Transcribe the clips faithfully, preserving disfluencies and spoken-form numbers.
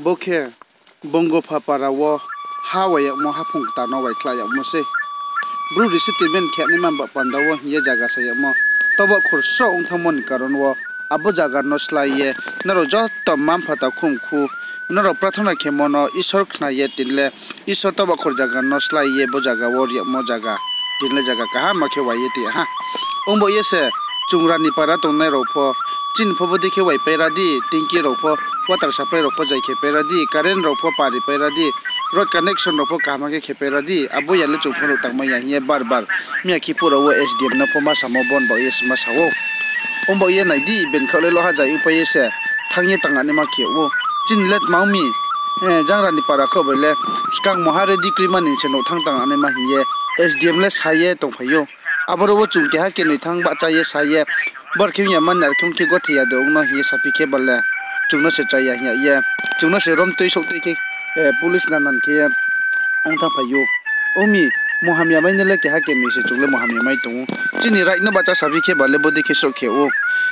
Bo khe Bongopha para wo ha wai yagmo, haphung kta no wai khla yagmo sei. Bru resettlement khe naima ba panda wo hing ye zaga sa yagmo. Toba khor sroh ong thanngmo ni karon wo abo zaga no slái ye, nrao joto mma-mpha takhumkhu, nrao prathona khemo no Isor khna ye tini le, Isor toba khor zaga no slái ye bo zaga wo ri yagmo zaga, tini le zaga kaham ma khe wai ye tong ha. Ongba ye se chung Ranipara tongnai rao pho, chini pho bodei khe waipai ra di, tanki rao pho, water supply rao pho zai khe pai ra di, current rao pho pari pai ra di, road connection rao pho kaham khe khe pai ra di, abo ya le chung pho nouh tangmai ya hing ye bar bar miya khe phuh rao wo S D M no pho ma samo, bon ba ye se ma sa ou. Ongba ye nai di, being khaoh le loha zai ongpai ye se thanng ye tang anaima khe ou. Chini le tma ong mi, jang Ranipara khaoh bai le skang moha ready kroima ni se nouh thanng tang anaima hing ye S D M le sa ye tongphai ou. Aboro wo chung keha kenoi thanng bahcha ye sa ye, bor khe ong ya mani, ar khe ong khe gothe ya de ong no hing ye saphi khe ba le, chung no se chaya hing ya ye, chung no se romtui souhtui khe, police nanan khe ye ong thanngphai ou. Ong mi, munghamya mai no le keha kenoi se chung le munghamya mai tong ou. Chini right no bahcha saphi khe ba le bodei khe srouh khe ou.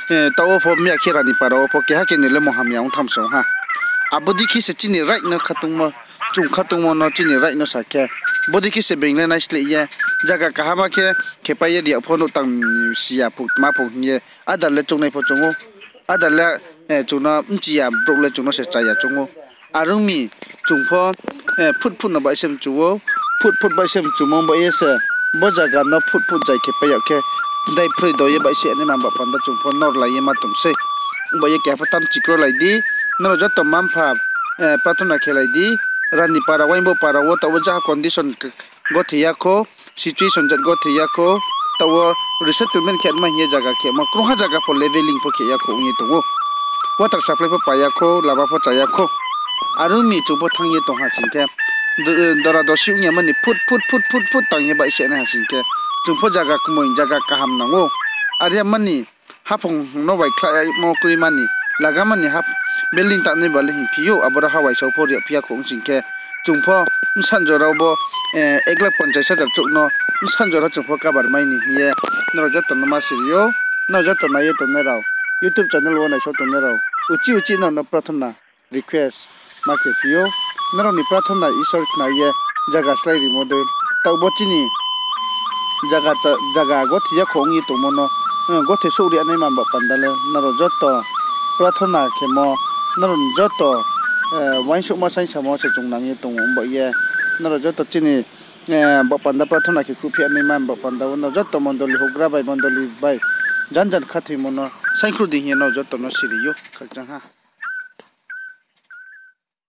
Taoh wo pho miya khe Ranipara wo pho keha kenoi le munghamya ong thanng song ha. Abo dei khe se chini right no khatungmo, chung khatungmo no chini right no sa khe, bodei khe se being le naisleh ye, zaga kaham khe khepai ye ri yag pho nouh tang si ya phuh tma phuh hing ye, áda le choungnai pho choung ou, áda le chung no bchi ya brouh le chung no se chaya choung ou. Are ong mi, chung pho phut phut no baih se mchu ou, phut phut baih se mchumo ba ye se, bo zaga no phut phut zai khepai yag khe, dai phroi do ye baih se naima ba panda chung pho nor lai ye ma tong sei. Ongba ye keha pho tam chikro lai di, nrao joto mma-mpha, prathona khe lai di, Ranipara, Waingbou para wo taoh wo jaha condition gothe ya khou, situation jat gothe ya khou, taoh wo resettlement khe ma hing ye zaga khe ma, krungha zaga pho leveling pho khe ya khou ong ye tong ou. Water supply pho pai ya khou, lama pho cha ya khou. Are ong mi chung pho thanng ye tong ha sing khe, dora dosi ong ya mani phut phut phut phut phut tang ye baih se nai ha sing khe, chung pho zaga kmoi, zaga kaham nang ou. Are ya mani haphung no bai khla yagmo kroima ni, laga mani building tangnai ba le hingphi ou, aboro ha waisao pho ri yagphi ya khou ong sing khe, chung pho bsa jora bo, ek lakh ponchais hajar chouh no bsa jora chung pho kabar mai ni hing ye nrao joto no ma siri ou. Nrao joto nai ye tongnai rao, YouTube channel wo naisao tongnai rao, uchih uchih nrao no prathona request ma khe phi ou. Nrao ni prathona Isor khna ye zaga slái rimo dei, taoh bo chini zaga gothe ya khou ong ye tongmo no, gothe souh ri naima ba panda le nrao joto prathona khemo, nrao ni joto uaingsouhma saingsamo se chung nang ye tong ou. Ongba ye nrao joto chini ba panda prathona khe khruhphi naima ba panda wo nrao joto mondoli houhgra bai mondoli bai jan jan khathoimo no saingkhruh di hing ye nrao joto no siri ou. Khakchang ha.